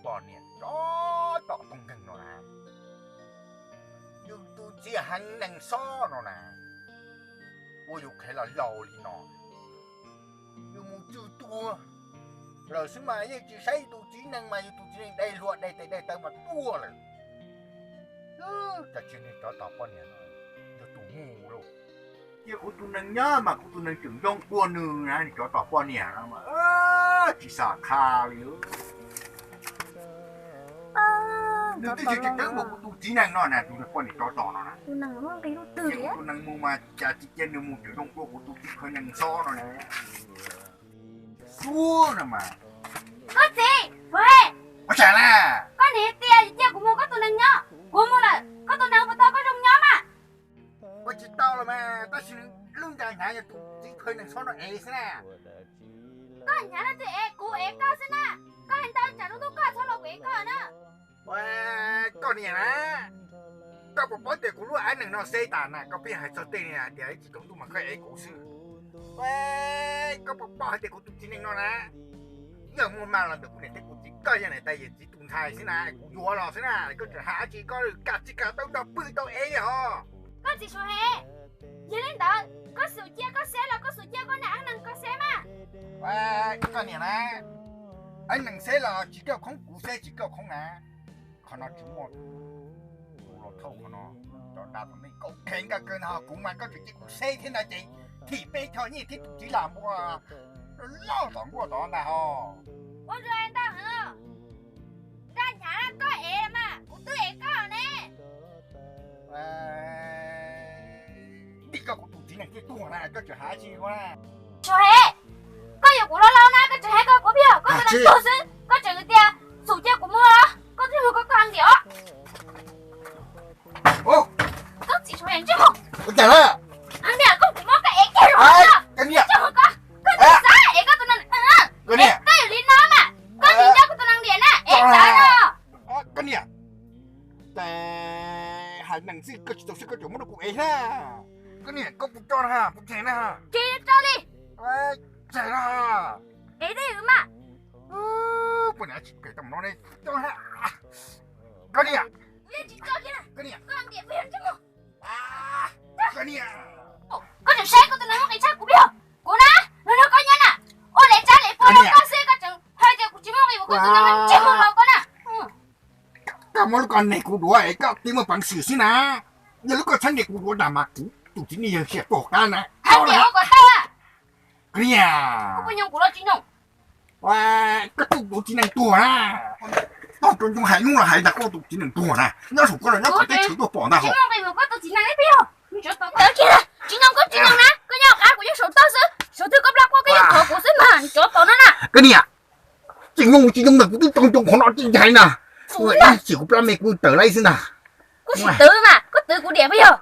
Poj niam tsov tom toog nkeeg no na, yus tus txiv heev neeg xob no na, ua yus khev los laus li no, yus mus tswj tuag lawm xwb mas yeej tsis saib yus tus txiv nees mas yus tus txiv nees dai hlua dai tes dai taw mas tuag lawm. Cas tsis niag tsov tom poj niam no yog tus mus lauj. Cia kuv tus nees nyob mas kuv tus nees tseem zoo dua nws na, niag tsov tom poj niam no mas tsis xam qha li. Nws twb tsis tseem ceeb npaum kuv tus txiv nees no na, tus poj niam tsov tom no na. Cia kuv tus nees mus mas cas tsis cia nws mus tseem zoo dua kuv tus txiv khawv nees xob no na. Suab no mas. Koj txiv, ua cas na? Koj niam tias cia kuv mus koj tus nees nyob, kuv mus lawm koj tus nees puas tau koj zoo nyob mas? Ua tsis tau los mas, tab sis lub nra hnyav yog tus txiv khawv nees xob no ev xwb na. Koj hnyav leej twg ev, kuv ev koj xwb na. Koj hais ntau tsam lub ntuj koj txhob los kuv ev koj na. Koj niam na, koj puas paub tias kuv lub ab nees no xeb tas na, koj pheej hais txog tej niag tias ib tsis tsaus ntuj mas koj ev kuv xwb. Koj puas paub hais tias kuv tus txiv nees no na, yog muaj mas los ntawm kuv niam thiab kuv txiv, koj yog niam tais yawm txiv tus ntxhais xwb na, kuv yuav los xwb na, koj tseem hais dab tsi, koj kaj txij kaj tau nrog pw tau ev os. Koj txiv Suav Hev, yog li ntawd koj xub cia koj xeb los koj xub cia koj niam ab nees koj xeb mas. Koj niam na, ab nees xeb los tsis kaj khoob, kuv xeb tsis kaj khoob na. Qhov no tsis muaj, kuv los thauj qhov no, cov dab tom nej kaum khev nkaj kawg no, kuv mas koj tseem cia kuv xeb thiab ntag ces thim peb choj nyiaj thiab tus txiv lam npua loj tom nkuaj tod ntag ho. Ua ntsuag ntag heev, nra hnyav koj ev mas kuv twb ev koj ne. Vim koj kuv tus txiv nees thiaj tuag na, koj tseem hais dab tsi ua na. Suav Hev, koj yuav kuv laus laus na koj tseem hais koj kuv pheej yog koj tus nees tuag xwb, koj tseem tias xub cia kuv mus los koj twb mus koj koj heev diam os. Koj txiv Suav Hev ntsej muag. Ua cas na? Niam, koj kuv muab koj ev kiag los na. Koj niam, koj niam xav ev koj tus nees, koj yuav li no mas koj tsis nco koj tus nees diam na, ev tawv no. Koj niam, ces hais nees xwb koj tsis tau xwb koj tseem muab rau kuv ev na. Koj niam, koj puas tso na, puas tseg na? Tsis tso li. Tseg na. Ev dej mas. Puas niam tsis pem tau no ne. Koj niam, koj niam, koj niam. Koj tseem saib koj tus nees muaj qis tshaj kuv pheej yog kuv na, los nrog koj nyob na. Ua li tsab li puag rau koj xwb koj tseem hais tias kuv tsis muaj qis, kuv koj tus nees ntsej muag los koj na. Koj muab lub koj niag kuv duav es koj tib muaj peev xwm xwb na. Yog lub koj txhab niag kuv duav dag mas kuv tus txiv neej yawg sia tuag qab na. Hais tias ua kom tau. Koj niam, koj puas nyoog kuv los tsis nyoog? Koj tus tus txiv neej tuag na. Tog rau ncoo hais hnub los hais ntag, koj tus txiv neej tuag na, nyob saum koj los nyob kom teb chaws tuaj pom ntag hos. Koj tus txiv neej peb yog tsis nyoog, koj tsis nyoog na, koj nyob qab kuv nyob saum toj xwb, saum twg koj plab quaj koj yeej thov kuv xwb mas tsov tom no na. Koj niam, tsis nyoog tsis nyoog ntag, kuv twb tog ncoo qhov no tsis hais na. Tsis kuv plab me kuv tawm lawm xwb ntag. Koj tsis twv mas koj twv kuv diam peb yog.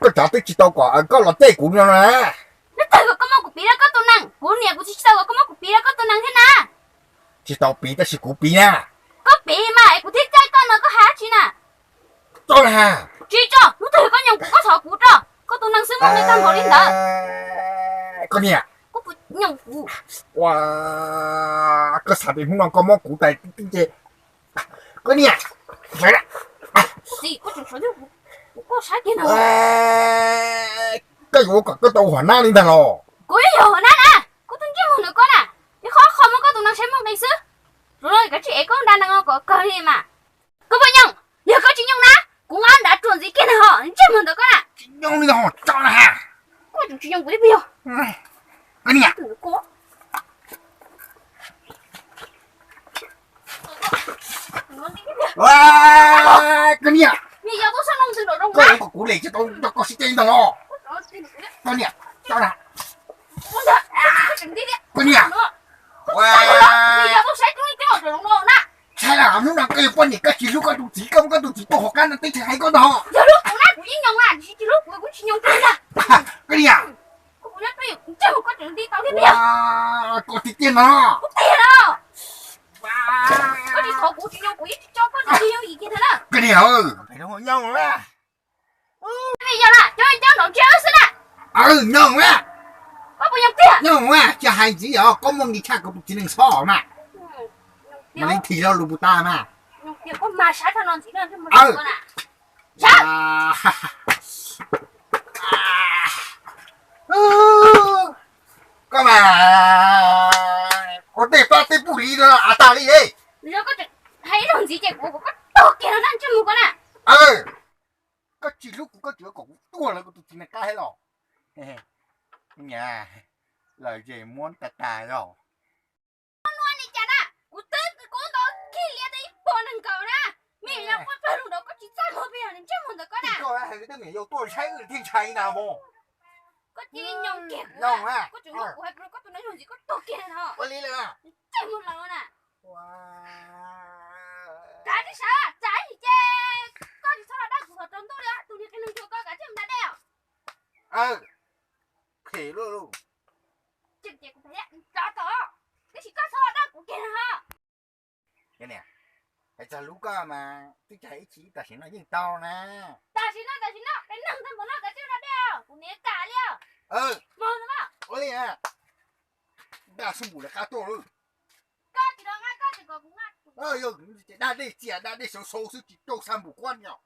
Koj tsav twb tsis tau kom koj los cem kuv no na. Neb tawg kom koj muab kuv piv rau koj tus nees, kuv niam kuv txiv tsis tau kom koj muab kuv piv rau koj tus nees thiab na. Tsis tau piv tab sis kuv piv na. Koj piv mas es kuv thiaj caij koj no koj hais dab tsi na. Tso na. Tsis tso, hnub twg koj nyoog kuv koj thov kuv tso, koj tus nees xwb muaj nqi tag npaum li ntawd. Koj niam, koj puas nyoog kuv? Ua, koj xav tias hnub no koj muab kuv tais tib ce. Koj niam, koj yuav ua kom koj tau huam nab li ntag los? Kuv yeej yog huam nab na, koj tus ntsej muag ntawm koj na, ib qho qho muab koj tus nees saib muaj nqis xwb. Zaum no kav tsij ev koj nra nees kom kawg li mas. Koj puas nyoog? Yog koj tsis nyoog na, kuv nqa nrad tsuag ntxiv kiag ntag hos, ntsej muag ntawm koj na. Tsis nyoog li ntag hos, tso na. Koj tseem tsis nyoog kuv ib pliag. Koj niam. Koj niam, koj ua kom kuv lem tsis tau nrog koj sib teb ntag los? Koj niam, tso na. Koj niam, txhais hnub no koj yog poj niam koj tsis hlub koj tus txiv, koj muab koj tus txiv tuag hauv qab no teb chaws hais koj ntag hos. Koj niam, koj tiag tiag no. Koj niam, nyob na. Nyob na. Nyob na, tsis hais ntxiv os, koj muaj nqis tshaj kuv tus txiv neej txhob mas. Mas li thim lo lus puas tas mas. Koj mas ua tej pab tej pug li no av tag li. Hais ib zaug ntxiv ces kuv, kuv koj tuag kiag no na, ntsej muag koj na. Koj tsis hlub kuv koj tseem kom kuv tuag lawm, kuv tus txiv neej qab heev los. Lawm ces muab tas tas os. Nua li cas na, kuv twb kub ntaus khib liab tau ib puas nees nkaum na. Me nyuam yaus quaj pawg lug nraud koj tsis txaj muag pes yog ntsej muag ntawm koj na. Koj hais li tej me nyuam yaus tuaj saib wb thiaj ntshai na mog. Koj cia li nyoos kiag kuv, koj tseem muab kuv hais koj tus no ib zaug ntxiv koj tuag kiag no. Ua li lawm. Ntsej muag laus na. Kav tsij sawv, tsam ib ntsis ces koj tsis txhob los dab kuv thaum tsaus ntuj li os, tus niag qias neeg cuag koj kav tsij mus da dej os. Phem luaj. Tseem ces kuv rov tom, tab sis koj txhob los dab kuv kiag no. Hais txog lub koj mas twb tsis hais ib chim, tam sim no yeej tau na. Tam sim no, tam sim no qias neeg tag npaum no kav tsij da dej os, kuv niam kam li os. Mog no. Ua li, da xab npum lawv qab tuaj lawm. Koj tsis los nqa koj ces kom kuv nqa. Yog da dej txias da dej sau sau xwb tsis rau xab npum kuab ni os.